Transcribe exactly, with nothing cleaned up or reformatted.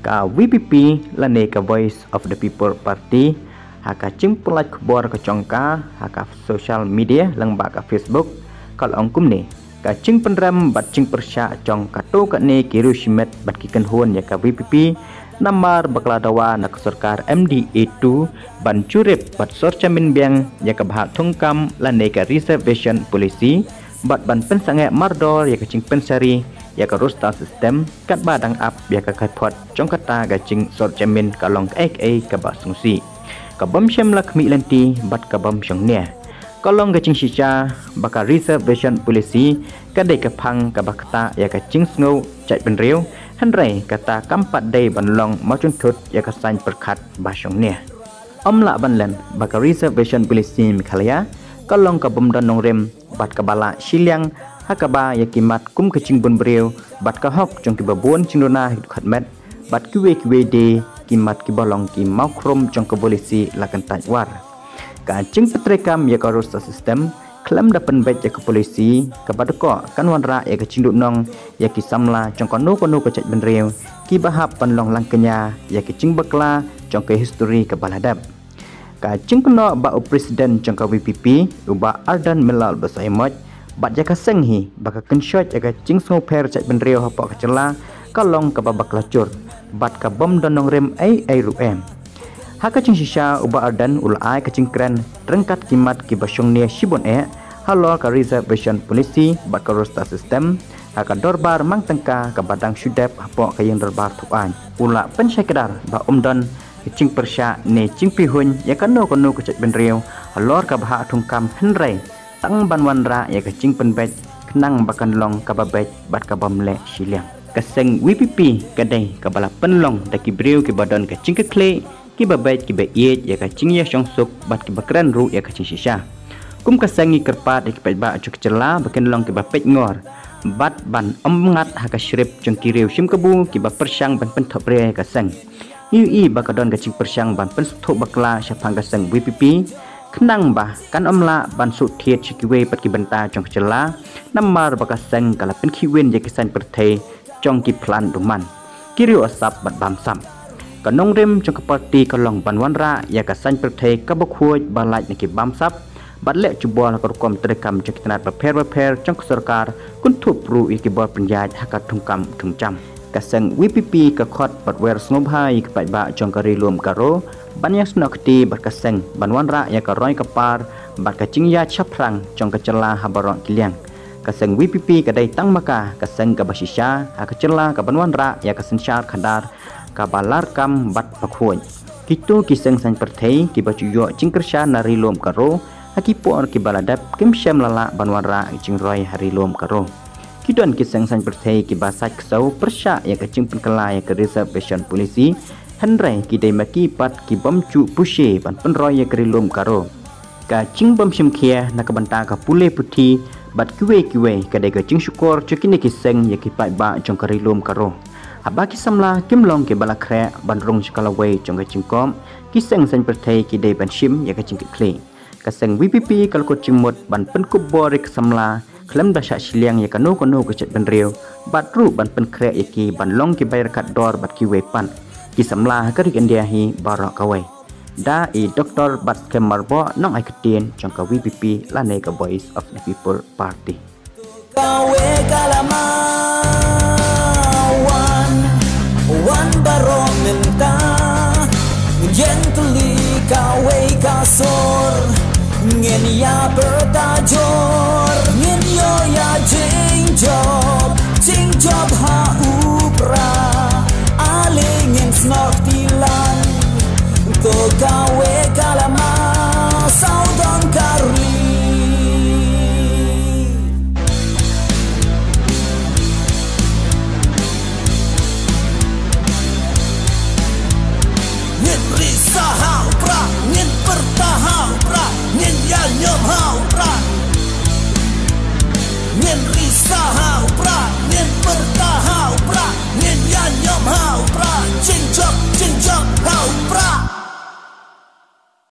Ka V P P lane ka Voice of the People Party, ha ka jingpynlait khubor ka jong ka ha ka social media lyngba ka Facebook, ka la ong kumne: Ka jingpynrem bad jingpyrshah jong kato kane ki riew shimet bad ki kynhun ïa ka V P P, namar ba ka la dawa na ka sorkar M D A two ban jurip bad sor jamin biang ïa ka bhah thungkam lane ka reservation policy, bad ban pynsangeh mardor ïa ka jingpynshari ïa ka roster system, katba dang ap ïa ka kyrpad jong kata ka jingsor jamin ka long kaei kaei kaba sngewsih, ka bym shym la khmih lynti bad ka bym shongnia. Ka long ka jingshisha ba ka reservation policy ka dei ka phang kaba ktah ïa ka jingsngew jaitbynriew, hynrei kata kam pat dei ban long mawjynthut ïa ka saiñ pyrkhat ba shongnia. Ym lah ban len ba ka reservation policy Meghalaya ka long ka bym don nongrim bad kaba lah shiliang, ha kaba ïa ki mat kum ka jingbun briew bad ka hok jong kiba bun jingduna ha ki dkhot met bad kiwei kiwei de ki mat kiba long ki mawkhrum jong ka policy la kyntait war. Ka jingpyntreikam ïa ka roster system khlem da pynbeit ïa ka policy kaba dkoh kan wanrah ïa ka jingduhnong ïa ki samla jong kano kano ka jaitbynriew kiba hap ban long langkñia ïa ka jingbakla jong ka histori kaba la dep. Ka jingkynnoh ba u president jong ka V P P, u Bah Ardent Miller Basaiawmoit, bad ïa ka seng hi ba ka kynshoit ïa ka jingsngewpher jaitbynriew hapoh ka jylla ka long kaba bakla jur bad ka bym don nongrim ei ei ruh em. Ha ka jingshisha u Bah Ardent u la ai ka jingkren ryngkat ki mat kiba shongnia shibun eh halor ka reservation policy bad ka roster system ha ka dorbar mang tyngka kaba dang shu dep hapoh ka ïing dorbar Thawaiñ. U la pynshai kdar ba ym don ka jingpyrshah ne jingpihuiñ ïa kano kano ka jaitbynriew halor ka bhah thungkam, hynrei tang ban wanrah ïa ka jingpynbeit khnang ba kan long kaba beit bad ka bym leh shiliang. Ka seng V P P ka dei kaba la pynlong da ki briew kiba don ka jingkitkhlieh, kiba beit, kiba ïeit ïa ka jingïashongsuk bad kiba kren ruh ïa ka jingshisha. Kum ka seng ngi kyrpad ïa ki paidbah jong ka jylla ba kin long kiba peit ngor bad ban ym ngat ha ka shrip jong ki riew shim kabu kiba pyrshang ban pynthop ria ïa ka seng. Ngi ïohi ba ka don ka jingpyrshang ban pynsngewthuh bakla shaphang ka seng V P P, khnang ba kan ym lah ban shu thied sha kiwei pat ki bynta jong ka jylla, namar ba ka seng ka la pynkhih win ïa ki saiñ pyrthei jong ki phlan duman, ki riew asap bad bamsap. Ka nongrim jong ka party ka long ban wanrah ïa ka saiñ pyrthei kaba khuid ba lait na ki bamsap bad leh jubor ha ka rukom treikam jong ki tnat bapher bapher jong ka sorkar, kynthup ruh ïa ki bor pynïaid ha ka thungkam thungjam. Ka seng V P P ka khot bad wer sngewbha ïa ki paidbah jong ka Ri Lum Garo ban ïasnoh kti bad ka seng ban wanrah ïa ka roi ka par bad ka jingïaid shaphrang jong ka jylla ha baroh ki liang. Ka seng V P P ka dei tang ma ka ka seng kaba shisha ha ka jylla kaban wanrah ïa ka synshar khadar kaba larkam bad bakhuid. Kito ki seng saiñ pyrthei kiba ju ïoh jingkyrshan na Ri Lum Garo ha ki por kiba la dep kim shym la lah ban wanrah jingroi ha Ri Lum Garo. Ki don ki seng saiñ pyrthei kiba sait ksew pyrshah ïa ka jingpynkylla ïa ka reservation policy, hynrei ki dei ma ki pat ki bym ju pushe ban pynroi ïa ka Ri Lum Garo. Ka jingbym shim khia na ka bynta ka pule puthi bad kiwei kiwei ka dei ka jingshukor jong kine ki seng ïa ki paidbah jong ka Ri Lum Garo. Haba ki samla kim long kiba la khreh ban rung sha ka lawei jong ka jingkop, ki seng saiñ pyrthei ki dei ban shim ïa ka jingkitkhlieh. Ka seng V P P ka la kut jingmut ban pynkup bor ïa ki samla khlem da shah shiliang ïa kano kano ka jaitbynriew bad ruh ban pynkhreh ïa ki ban long kiba ïaryngkat dor bad kiwei pat ki samla ha ka ri India hi baroh kawei. Da i Doktor Batskhem Myrboh, nongai ktien jong ka V P P lane ka Voice of the People Party. Kawei ka la ma wan, wan baroh mynta. Ngin ïeng tylli kawei ka sur, ngin ïa pyrta jur, ngin ïoh ïa jingjop, jingjop ha u Prah. Ale ngin snoh kti lang, to kawei ka la ma, sawdong ka ri. Ngin risa ha u Prah, ngin pyrta ha u Prah, ngin ïa ñiom ha u Prah. Ngin risa ha